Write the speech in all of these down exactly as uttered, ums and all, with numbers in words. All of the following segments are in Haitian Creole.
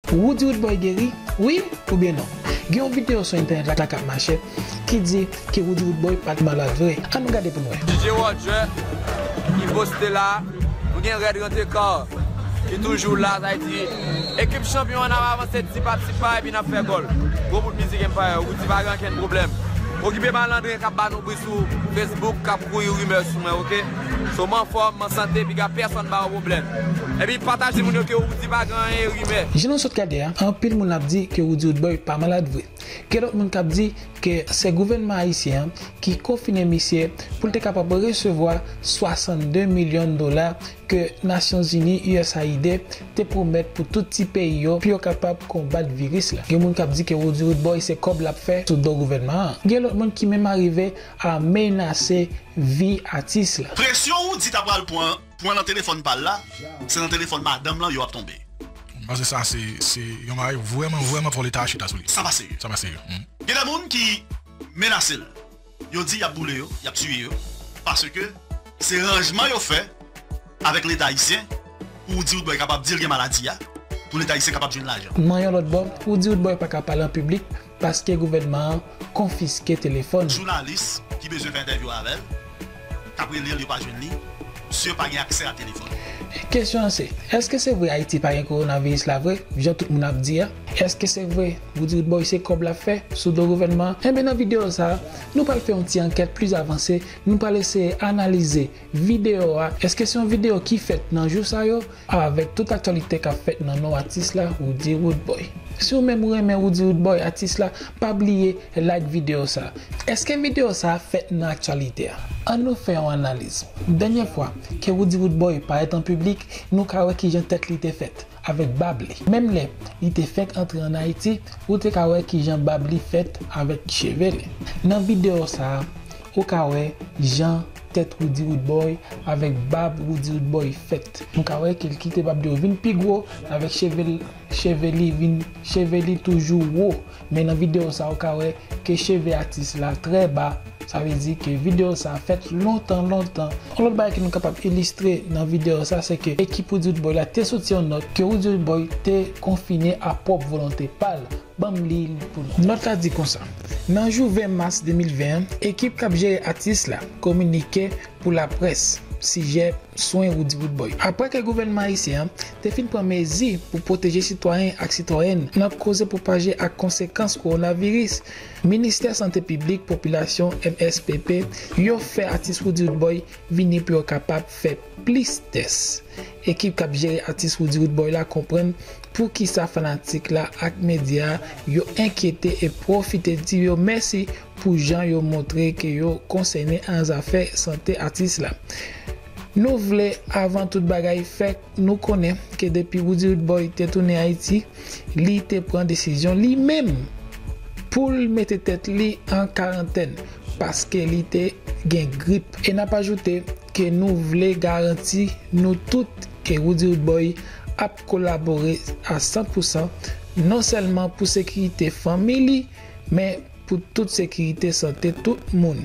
Roody Roodboy geri, wi oubyen non? Gen yon videyo sou entènèt la k ap mache ki di ke Roody Roodboy pa t malad vre. Ann nou gade pou n wè. D J Roger, Ivo Stella, nou gen Red Rante Car ki toujou la, sa vle di ekip chanpyon an ap avanse tipa tipa epi n ap fè gòl. Gwo bout mizik Empire, Roody pa gen ankenn pwoblèm. Okipe malandren k ap ba nou bri sou Facebook, k ap kouri rimè sou mwen, oke? So m anfòm, m an sante, piga pèsonn ba yo pwoblèm. Epi pataje moun yo ke Roody pa gen anyen rimè. Jan nou sot gade a, anpil moun ap di ke Roody Roodboy pa malad vre. Gen lòt moun k ap di ke se gouvènman ayisyen an ki konfine misye pou l te kapab resevwa swasannde milyon dola ke Nasyonzini, U S A I D, te pwomèt pou tout ti peyi yo, pou yo kapab konbat viris la. Gen moun k ap di ke Roody Roodboy se kòb l ap fè sou do gouvènman an. Gen lòt moun ki menm arive a menase vi atis la. Presyon Roody ta pral pran, pran nan telefòn pa l la, se nan telefòn madanm lan yo ap tonbe. M panse sa se, se yon bagay vrèman, vrèman fò Leta chita sou li. Sa pa serye. Sa pa serye. Gen de moun ki menase l. Yo di y ap boule yo, y ap tiye yo, paske se ranjman yo fè avèk Leta ayisyen pou Roody Roodboy kapab di l gen maladi a, pou Leta ayisyen kapab jwenn lajan. Nan yon lòt bò, Roody Roodboy pa ka pale an piblik paske gouvènman an konfiske telefòn. Jounalis ki bezwen fè entèvyou avè l, k ap rele l, yo pa jwenn li, misye pa gen aksè a telefòn. Kesyon an se, èske se vre Ayiti pa gen kowonaviris la vre, jan tout moun ap di a? Èske se vre Roody Roodboy se kòb l ap fè sou do gouvènman an? Enben, nan videyo sa a, nou pral fè yon ti ankèt plis avanse, nou pral eseye analize videyo a. Èske se yon videyo ki fèt nan jou sa yo? Avèk tout aktyalite k ap fèt nan non atis la, Roody Roodboy. Si w menm ou renmen Roody Roodboy, atis la, pa bliye like videyo sa. Èske videyo sa fèt nan aktyalite a? Ann nou fè yon analiz. Dènye fwa ke Roody Roodboy parèt an piblik, nou ka wè kijan tèt li te fèt avèk bab li. Menm lè li te fèk antre ann Ayiti, ou te ka wè kijan bab li fèt avèk cheve li. Nan videyo sa a, ou ka wè jan tèt Roody Roodboy avèk bab Roody Roodboy fèt. Nou ka wè ke l kite bab li yo vin pi gwo, avèk cheve l, cheve li vin, cheve li toujou wo. Men nan videyo sa, ou ka wè ke cheve atis la trè ba. Sa vle di ke videyo sa fèt lontan, lontan. Yon lòt bagay ke nou kapab ilistre nan videyo sa, se ke ekip Roody Roodboy la te soti yon nòt ke Roody Roodboy te konfine a pwòp volonte pa l. Ban m li l pou nou. Nòt la di konsa, nan jou ven mas de mil ven an, ekip k ap jere atis la kominike pou laprès sijè swen Roody Roodboy. Apre ke gouvènman ayisyen an te fin pran mezi pou pwoteje sitwayen ak sitwayèn nan koze pwopaje ak konsekans kowonaviris, Ministè Sante Piblik Popilasyon, M S P P, yo fè atis Roody Roodboy vini pou yo kapab fè plis tès. Ekip k ap jere atis Roody Roodboy la konprann poukisa fanatik la ak medya yo enkyete e pwofite di yo mèsi pou jan yo montre ke yo konsène an zafè sante atis la. Nou vle, avan tout bagay, fè nou konnen ke depi Roody Roodboy te tounen Ayiti, li te pran desizyon li menm pou l mete tèt li an karantèn paske li te gen grip. E n ap ajoute ke nou vle garanti nou tout ke Roody Roodboy ap kolabore a san pou san, non sèlman pou sekirite fanmi li, men pou tout sekirite sante tout moun.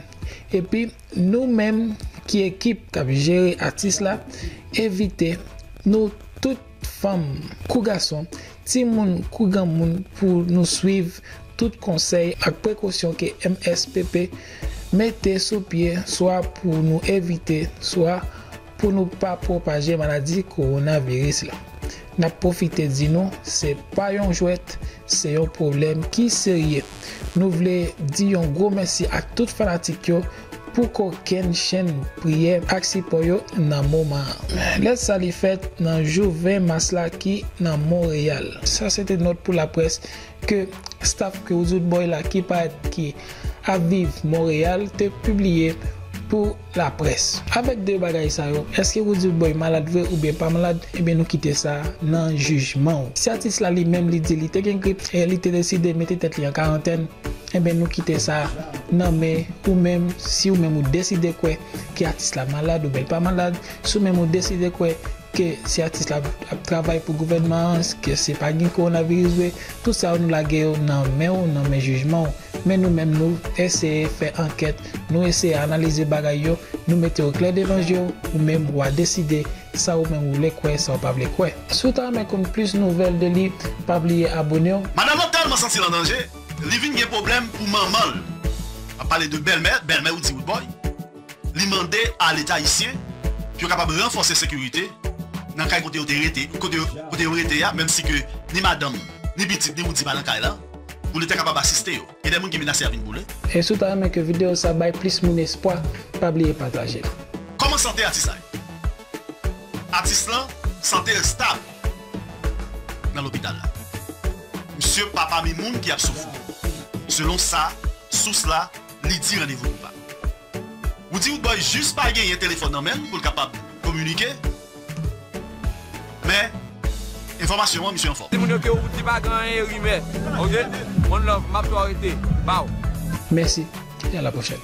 Epi, nou menm ki ekip k ap jere atis la, envite nou tout, fanm kou gason, timoun kou granmoun, pou nou swiv tout konsèy ak prekosyon ke M S P P mete sou pye, swa pou nou evite, swa pou nou pa pwopaje maladi kowonaviris la. N ap pwofite di nou, se pa yon jwèt, se yon pwoblèm ki serye. Nou vle di yon gwo mèsi ak tout fanatik yo pou kokenn chenn priyè ak sipò yo nan moman an. Lèt sa li fèt nan jou ven mas la ki nan Monreyal. Sa se te nòt pou laprès ke staff ke Roody Roodboy la ki parèt ki ap viv Monreyal te pibliye pou laprès. Avèk de bagay sa yo, èske Roody Roodboy malad vre oubyen pa malad? Ebyen, nou kite sa nan jijman w. Si atis la li menm li di li te gen grip e li te deside mete tèt li an karantèn, enben, nou kite sa nan men ou menm. Si ou menm ou deside kwè ke atis la malad oubyen l pa malad, si ou menm ou deside kwè ke si atis la ap travay pou gouvènman an, ke se pa gen kowonaviris vre, tout sa yo nou lage yo nan men w, nan men jijman w. Men nou menm nou eseye fè ankèt, nou eseye analize bagay yo, nou mete yo klè devan je w, ou menm w a deside sa ou menm ou vle kwè, sa ou pa vle kwè. Si w ta renmen konn plis nouvèl de li, pa bliye abone w. Madanm nan tèlman santi l an danje, li vin gen pwoblèm pou manman l. M ap pale de bèlmè, bèlmè Roody Roodboy. Li mande a Leta ayisyen pou yo kapab ranfòse sekirite nan kay kote yo te rete, kote yo, kote yo rete a, menm si ke ni madanm, ni pitit, ni Roody pa nan kay la, pou Leta kapab asiste yo. Gen de moun ki menase a vin boule. E si w ta renmen ke videyo sa bay plis moun espwa, pa bliye pataje l. Kòman sante atis la ye? Atis lan, sante l stab nan lopital la. Misye pa pami moun ki ap soufri. Selon sa sous la, li di Randevou Koupab. Roody Roodboy jis pa genyen telefòn nan men l pou l kapab kominike. Men, enfòmasyon an, misye anfòm. Di moun yo ke Roody pa gen anyen, rimè. Oke? One love, m ap tou arete. Baw. Mèsi e a la pwochèn.